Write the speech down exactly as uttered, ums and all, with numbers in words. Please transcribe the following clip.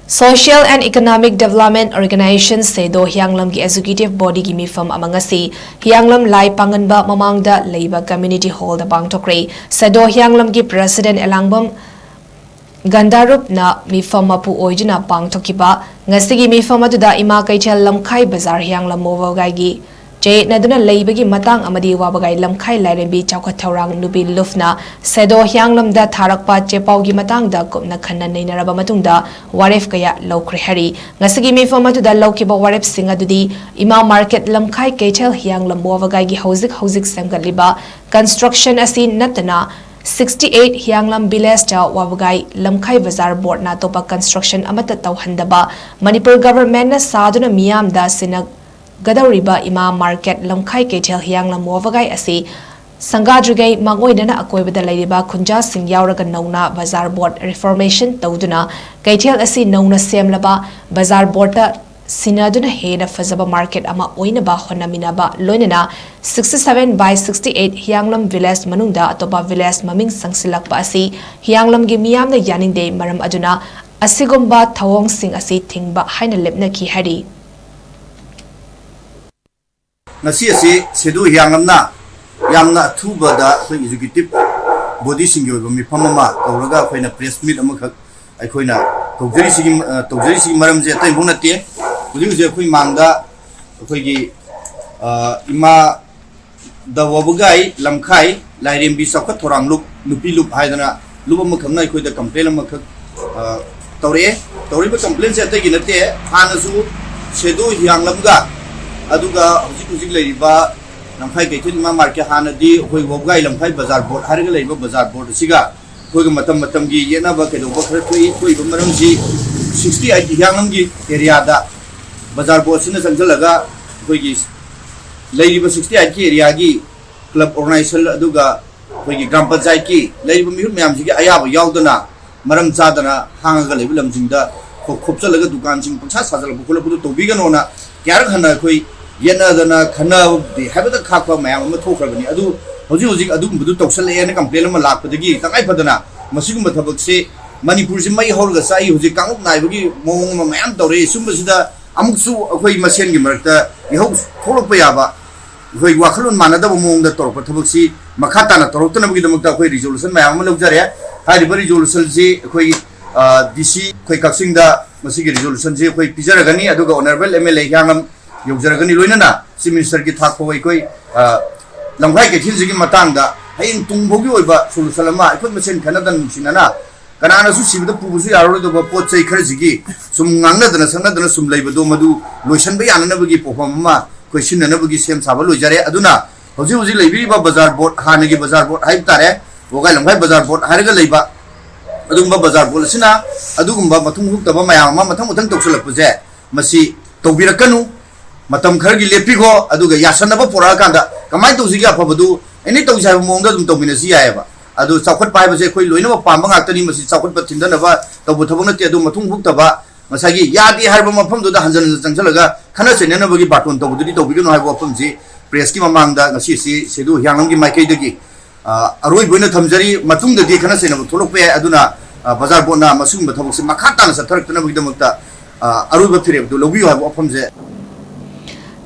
Social and Economic Development Organization, ꯁꯦꯗꯣ, ꯍꯤꯌꯥꯡꯂꯝꯒꯤ executive bodyꯒꯤ ꯃꯤꯐꯝ ꯑꯃ ꯉꯁꯤ ꯍꯤꯌꯥꯡꯂꯝ ꯂꯥꯏ ꯄꯥꯡꯒꯟꯕ ꯃꯃꯥꯡꯗ ꯂꯩꯕ community hallꯗ ꯄꯥꯡꯊꯣꯛꯈ꯭ꯔꯦ꯫ ꯁꯦꯗꯣ ꯍꯤꯌꯥꯡꯂꯝꯒꯤ president ꯑꯦꯂꯥꯡꯕꯝ ꯒꯟꯗꯥꯔꯨꯞꯅ ꯃꯤꯐꯝ ꯃꯄꯨ ꯑꯣꯏꯗꯨꯅ ꯄꯥꯡꯊꯣꯛꯈꯤꯕ ꯉꯁꯤꯒꯤ ꯃꯤꯐꯝ ꯑꯗꯨꯗ ꯏꯃꯥ ꯀꯩꯊꯦꯜ ꯂꯝꯈꯥꯏ ꯕꯖꯥꯔ ꯍꯤꯌꯥꯡꯂꯝ ꯋꯥꯕꯒꯥꯏꯒꯤ ꯆꯌꯦꯠꯅꯗꯨꯅ ꯂꯩꯕꯒꯤ ꯃꯇꯥꯡ ꯑꯃꯗꯤ ꯋꯥꯕꯒꯥꯏ ꯂꯝꯈꯥꯏ ꯂꯥꯏꯔꯦꯝꯕꯤ ꯆꯥꯎꯈꯠ ꯊꯧꯔꯥꯡ ꯅꯨꯄꯤ ꯂꯨꯞꯅ ꯁꯦꯗꯣ ꯍꯤꯌꯥꯡꯂꯝꯗ ꯊꯥꯔꯛꯄ ꯆꯦꯄꯥꯎꯒꯤ ꯃꯇꯥꯡꯗ ꯀꯨꯞꯅ ꯈꯟꯅ ꯅꯩꯅꯔꯕ ꯃꯇꯨꯡꯗ ꯋꯥꯔꯦꯞ ꯀꯌꯥ ꯂꯧꯈ꯭ꯔꯦ ꯍꯥꯏꯔꯤ꯫ ꯉꯁꯤꯒꯤ ꯃꯤꯐꯝ ꯑꯗꯨꯗ ꯂꯧꯈꯤꯕ ꯋꯥꯔꯦꯞꯁꯤꯡ ꯑꯗꯨꯗꯤ ꯏꯃꯥ ꯃꯥꯔꯀꯦꯠ ꯂꯝꯈꯥꯏ ꯀꯩꯊꯦꯜ ꯍꯤꯌꯥꯡꯂꯝ ꯋꯥꯕꯒꯥꯏꯒꯤ ꯍꯧꯖꯤꯛ ꯍꯧꯖꯤꯛ ꯁꯦꯝꯒꯠꯂꯤꯕ construction ꯑꯁꯤ ꯅꯠꯇꯅ sixty eight ꯍꯤꯌꯥꯡꯂꯝ villageꯇ ꯋꯥꯕꯒꯥꯏ ꯂꯝꯈꯥꯏ ꯕꯖꯥꯔ boardꯅ ꯑꯇꯣꯞꯄ construction ꯑꯃꯠꯇ ꯇꯧꯍꯟꯗꯕ, ꯃꯅꯤꯄꯨꯔ governmentꯅ ꯁꯥꯗꯨꯅ ꯃꯤꯌꯥꯝꯗ ꯁꯤꯟꯅ ꯒꯗꯧꯔꯤꯕ ꯏꯃꯥ ꯃꯥꯔꯀꯦꯠ ꯂꯝꯈꯥꯏ ꯀꯩꯊꯦꯜ ꯍꯤꯌꯥꯡꯂꯝ ꯋꯥꯕꯒꯥꯏ ꯑꯁꯤ ꯁꯪꯒꯥꯗ꯭ꯔꯤꯉꯩ ꯃꯥꯡꯑꯣꯏꯅꯅ ꯑꯀꯣꯏꯕꯗ ꯂꯩꯔꯤꯕ ꯈꯨꯟꯖꯥꯁꯤꯡ ꯌꯥꯎꯔꯒ ꯅꯧꯅ ꯕꯖꯥꯔ board reformation ꯇꯧꯗꯨꯅ ꯀꯩꯊꯦꯜ ꯑꯁꯤ ꯅꯧꯅ ꯁꯦꯝꯂꯕ ꯕꯖꯥꯔ boardꯇ ꯁꯤꯟꯅꯗꯨꯅ ꯍꯦꯟꯅ ꯐꯖꯕ market ꯑꯃ ꯑꯣꯏꯅꯕ ꯍꯣꯠꯅꯃꯤꯟꯅꯕ ꯂꯣꯏꯅꯅ sixty seven by sixty eight ꯍꯤꯌꯥꯡꯂꯝ village ꯃꯅꯨꯡꯗ ꯑꯇꯣꯞꯄ village ꯃꯃꯤꯡ ꯆꯪꯁꯤꯜꯂꯛꯄ ꯑꯁꯤ ꯍꯤꯌꯥꯡꯂꯝꯒꯤ ꯃꯤꯌꯥꯝꯅ ꯌꯥꯅꯤꯡꯗꯦ꯫ ꯃꯔꯝ ꯑꯗꯨꯅ ꯑꯁꯤꯒꯨꯝꯕ ꯊꯧꯑꯣꯡꯁꯤꯡ ꯑꯁꯤ ꯊꯤꯡꯕ ꯍꯥꯏꯅ ꯂꯦꯞꯅꯈꯤ ꯍꯥꯏꯔꯤ꯫ ꯉꯁꯤ ꯑꯁꯤ ꯁꯦꯗꯨ ꯍꯤꯌꯥꯡꯂꯝꯅ ꯌꯥꯝꯅ ꯑꯊꯨꯕꯗ ꯑꯩꯈꯣꯏ executive bodyꯁꯤꯡꯒꯤ ꯑꯣꯏꯕ ꯃꯤꯐꯝ ꯑꯃ ꯇꯧꯔꯒ ꯑꯩꯈꯣꯏꯅ press meet ꯑꯃꯈꯛ ꯑꯩꯈꯣꯏꯅ ꯇꯧꯖꯔꯤꯁꯤꯒꯤ, ꯑ, ꯇꯧꯖꯔꯤꯁꯤꯒꯤ ꯃꯔꯝꯁꯦ ꯑꯇꯩ ꯑꯃꯐꯥꯎ ꯅꯠꯇꯦ꯫ ꯍꯧꯖꯤꯛ ꯍꯧꯖꯤꯛ ꯑꯩꯈꯣꯏ ꯃꯥꯡꯗ ꯑꯩꯈꯣꯏꯒꯤ, ꯑ, ꯏꯃꯥ ꯗ ꯋꯥꯕꯒꯥꯏ ꯂꯝꯈꯥꯏ ꯂꯥꯏꯔꯦꯝꯕꯤ ꯆꯥꯎꯈꯠ ꯊꯧꯔꯥꯡ ꯂꯨꯞ, ꯅꯨꯄꯤ ꯂꯨꯞ ꯍꯥꯏꯗꯅ ꯂꯨꯞ ꯑꯃꯈꯛꯅ ꯑꯩꯈꯣꯏꯗ complain ꯑꯃꯈꯛ, ꯑ, ꯇꯧꯔꯛꯑꯦ꯫ ꯇꯧꯔꯤꯕ complainꯁꯦ ꯑꯇꯩꯒꯤ ꯅꯠꯇꯦ, ꯍꯥꯟꯅꯁꯨ ꯁꯦꯗꯨ ꯍꯤꯌꯥꯡꯂꯝꯒ ꯑꯗꯨꯒ ꯍꯧꯖꯤꯛ ꯍꯧꯖꯤꯛ ꯂꯩꯔꯤꯕ ꯂꯝꯈꯥꯏ ꯀꯩꯊꯦꯜ ꯏꯃꯥ market, ꯍꯥꯟꯅꯗꯤ ꯑꯩꯈꯣꯏ ꯋꯥꯕꯒꯥꯏ ꯂꯝꯈꯥꯏ ꯕꯖꯥꯔ board ꯍꯥꯏꯔꯒ ꯂꯩꯔꯤꯕ ꯕꯖꯥꯔ board ꯑꯁꯤꯒ ꯑꯩꯈꯣꯏꯒ ꯃꯇꯝ ꯃꯇꯝꯒꯤ ꯌꯦꯠꯅꯕ ꯀꯩꯗꯧꯕ ꯈꯔ ꯊꯣꯛꯏ꯫ ꯊꯣꯛꯏꯕ ꯃꯔꯝꯁꯤ sixty eight ꯍꯤꯌꯥꯡꯂꯝꯒꯤ areaꯗ ꯕꯖꯥꯔ boardꯁꯤꯅ ꯆꯪꯁꯤꯜꯂꯒ ꯑꯩꯈꯣꯏꯒꯤ ꯂꯩꯔꯤꯕ sixty eight ꯑꯗꯨꯒꯤ club organization ꯑꯗꯨꯒ ꯑꯩꯈꯣꯏꯒꯤ ꯒ꯭ꯔꯥꯝ ꯄꯟꯆꯥꯌꯠꯀꯤ ꯂꯩꯔꯤꯕ ꯃꯤꯍꯨꯠ ꯃꯌꯥꯝꯁꯤꯒꯤ ꯑꯌꯥꯕ ꯌꯥꯎꯗꯅ ꯃꯔꯝ ꯆꯥꯗꯅ ꯍꯥꯡꯉꯒ ꯂꯩꯕ ꯂꯝꯁꯤꯡꯗ ꯈꯣ-, ꯈꯣꯞꯆꯜꯂꯒ ꯗꯨꯀꯥꯟꯁꯤꯡ ꯄꯪꯁꯥ ꯁꯥꯖꯜꯂꯛꯄ ꯈꯣꯠꯂꯛꯄꯗꯨ ꯇꯧꯕꯤꯒꯅꯣꯅ ꯀꯌꯥꯔꯛ ꯍꯟꯅ ꯑꯩꯈꯣꯏ ꯌꯦꯠꯅꯗꯅ ꯈꯟꯅꯕꯗꯤ ꯍꯥꯏꯕꯗ ꯈꯥꯛꯄ ꯃꯌꯥꯝ ꯑꯃ ꯊꯣꯛꯈ꯭ꯔꯕꯅꯤ꯫ ꯑꯗꯨ ꯍꯧꯖꯤꯛ ꯍꯧꯖꯤꯛ ꯑꯗꯨꯒꯨꯝꯕꯗꯨ ꯇꯧꯁꯜꯂꯛꯑꯦꯅ complain ꯑꯃ ꯂꯥꯛꯄꯗꯒꯤ ꯇꯉꯥꯏ ꯐꯗꯅ ꯃꯁꯤꯒꯨꯝꯕ ꯊꯕꯛꯁꯤ ꯃꯅꯤꯄꯨꯔꯁꯤ ꯃꯩ ꯍꯧꯔꯒ ꯆꯥꯛꯏ, ꯍꯧꯖꯤꯛ ꯀꯥꯡꯂꯨꯞ ꯅꯥꯏꯕꯒꯤ ꯃꯑꯣꯡ ꯑꯃ ꯃꯌꯥꯝ ꯇꯧꯔꯛꯏ꯫ ꯁꯨꯝꯕꯁꯤꯗ ꯑꯃꯨꯛꯁꯨ ꯑꯩꯈꯣꯏ ꯃꯁꯦꯟꯒꯤ ꯃꯔꯛꯇ ꯏꯍꯧ ꯊꯣꯛꯂꯛꯄ ꯌꯥꯕ, ꯑꯩꯈꯣꯏ ꯋꯥꯈꯜꯂꯣꯟ ꯃꯥꯟꯅꯗꯕ ꯃꯑꯣꯡꯗ ꯇꯧꯔꯛꯄ ꯊꯕꯛꯁꯤ ꯃꯈꯥ ꯇꯥꯅ ꯇꯧꯔꯛꯇꯅꯕꯒꯤꯗꯃꯛꯇ ꯑꯩꯈꯣꯏ ꯔꯤꯖꯣꯂꯨꯁꯟ ꯃꯌꯥꯝ ꯑꯃ ꯂꯧꯖꯔꯦ꯫ ꯍꯥꯏꯔꯤꯕ ꯔꯤꯖꯣꯂꯨꯁꯟꯁꯤ ꯑꯩꯈꯣꯏ, ꯗꯤ ꯁꯤ ꯑꯩꯈꯣꯏ ꯀꯛꯆꯤꯡꯗ ꯃꯁꯤꯒꯤ ꯔꯤꯖꯣꯂꯨꯁꯟꯁꯤ ꯑꯩꯈꯣꯏ ꯄꯤꯖꯔꯒꯅꯤ, ꯑꯗꯨꯒ ꯑꯣꯅꯔꯦꯕꯜ ꯑꯦꯝ ꯑꯦꯜ ꯑꯦ ꯍꯤꯌꯥꯡꯂꯝ ꯌꯧꯖꯔꯒꯅꯤ꯫ ꯂꯣꯏꯅꯅ ꯆꯤꯐ ꯃꯤꯅꯤꯁꯇꯔꯒꯤ ꯊꯥꯛ ꯐꯥꯎ ꯑꯩꯈꯣꯏ, ꯑ, ꯂꯝꯈꯥꯏ ꯀꯩꯊꯦꯜꯁꯤꯒꯤ ꯃꯇꯥꯡꯗ ꯍꯌꯦꯡ ꯇꯨꯡ ꯐꯥꯎꯒꯤ ꯑꯣꯏꯕ ꯁꯣꯂꯨꯁꯟ ꯑꯃ ꯑꯩꯈꯣꯏ ꯃꯁꯦꯟ ꯈꯟꯅꯗꯅ ꯅꯨꯡꯁꯤꯅꯅ ꯀꯅꯥꯅꯁꯨ ꯁꯤꯕꯗ ꯄꯨꯕꯁꯨ ꯌꯥꯔꯔꯣꯏꯗꯧꯕ ꯄꯣꯠ ꯆꯩ ꯈꯔꯁꯤꯒꯤ ꯁꯨꯝ ꯉꯥꯡꯅꯗꯅ ꯁꯛꯅꯗꯅ ꯁꯨꯝ ꯂꯩꯕꯗꯣ, ꯃꯗꯨ ꯂꯣꯏꯁꯤꯟꯕ ꯌꯥꯅꯅꯕꯒꯤ ꯄꯣꯠꯐꯝ ꯑꯃ ꯑꯩꯈꯣꯏ ꯁꯤꯟꯅꯅꯕꯒꯤ ꯁꯦꯝ ꯁꯥꯕ ꯂꯣꯏꯖꯔꯦ꯫ ꯑꯗꯨꯅ ꯍꯧꯖꯤꯛ ꯍꯧꯖꯤꯛ ꯂꯩꯕꯤꯔꯤꯕ ꯕꯖꯥꯔ ꯕꯣꯠ, ꯍꯥꯟꯅꯒꯤ ꯕꯖꯥꯔ ꯕꯣꯠ ꯍꯥꯏꯕ ꯇꯥꯔꯦ, ꯋꯥꯒꯥꯏ ꯂꯝꯈꯥꯏ ꯕꯖꯥꯔ ꯕꯣꯠ ꯍꯥꯏꯔꯒ ꯂꯩꯕ, ꯑꯗꯨꯒꯨꯝꯕ ꯕꯖꯥꯔ ꯕꯣꯠ ꯑꯁꯤꯅ ꯑꯗꯨꯒꯨꯝꯕ ꯃꯊꯨꯡ ꯍꯨꯛꯇꯕ ꯃꯌꯥꯝ ꯑꯃ ꯃꯊꯪ ꯃꯊꯪ ꯇꯧꯁꯤꯜꯂꯛꯄꯁꯦ, ꯃꯁꯤ ꯇꯧꯕꯤꯔꯛꯀꯅꯨ꯫ ꯃꯇꯝ ꯈꯔꯒꯤ ꯂꯦꯞꯄꯤꯈꯣ, ꯑꯗꯨꯒ ꯌꯥꯁꯟꯅꯕ ꯄꯨꯔꯛꯑꯀꯥꯟꯗ ꯀꯃꯥꯏꯅ ꯇꯧꯁꯤꯒꯦ, ꯑꯐꯕꯗꯨ ꯑꯦꯅꯤ ꯇꯧꯁꯤ ꯍꯥꯏꯕ ꯃꯑꯣꯡꯗ ꯑꯗꯨꯝ ꯇꯧꯃꯤꯟꯅꯁꯤ ꯌꯥꯏꯑꯕ꯫ ꯑꯗꯨ ꯆꯥꯎꯈꯠꯄ ꯍꯥꯏꯕꯁꯦ ꯑꯩꯈꯣꯏ ꯂꯣꯏꯅꯃꯛ ꯄꯥꯝꯕ ꯉꯥꯛꯇꯅꯤ꯫ ꯃꯁꯤ ꯆꯥꯎꯈꯠꯄ ꯊꯤꯟꯗꯅꯕ ꯇꯧꯕ ꯊꯕꯛ ꯅꯠꯇꯦ꯫ ꯑꯗꯨ ꯃꯊꯨꯡ ꯍꯨꯛꯇꯕ, ꯉꯁꯥꯏꯒꯤ ꯌꯥꯗꯦ ꯍꯥꯏꯔꯕ ꯃꯐꯝꯗꯨꯗ ꯍꯟꯖꯟ ꯍꯟꯖꯟ ꯆꯪꯁꯤꯜꯂꯒ ꯈꯠꯅ ꯆꯩꯅꯅꯕꯒꯤ ꯕꯥꯇꯣꯟ ꯇꯧꯕꯗꯨꯗꯤ ꯇꯧꯕꯤꯒꯅꯨ ꯍꯥꯏꯕ ꯋꯥꯐꯝꯁꯤ ꯄ꯭ꯔꯦꯁꯀꯤ ꯃꯃꯥꯡꯗ ꯉꯁꯤꯁꯤ ꯁꯦꯗꯨ ꯍꯤꯌꯥꯡꯂꯝꯒꯤ ꯃꯥꯏꯀꯩꯗꯒꯤ, ꯑ, ꯑꯔꯣꯏꯕ ꯑꯣꯏꯅ ꯊꯝꯖꯔꯤ꯫ ꯃꯇꯨꯡꯗꯗꯤ ꯈꯠꯅ ꯆꯩꯅꯕ ꯊꯣꯛꯂꯛꯄ ꯌꯥꯏ꯫ ꯑꯗꯨꯅ, ꯑ, ꯕꯖꯥꯔ ꯕꯣꯠꯅ ꯃꯁꯤꯒꯨꯝꯕ ꯊꯕꯛꯁꯦ ꯃꯈꯥ ꯇꯥꯅ ꯆꯠꯊꯔꯛꯇꯅꯕꯒꯤꯗꯃꯛꯇ, ꯑ, ꯑꯔꯣꯏꯕ ꯐꯤꯔꯦꯞ ꯑꯗꯨ ꯂꯧꯕꯤꯌꯨ ꯍꯥꯏꯕ ꯋꯥꯐꯝꯁꯦ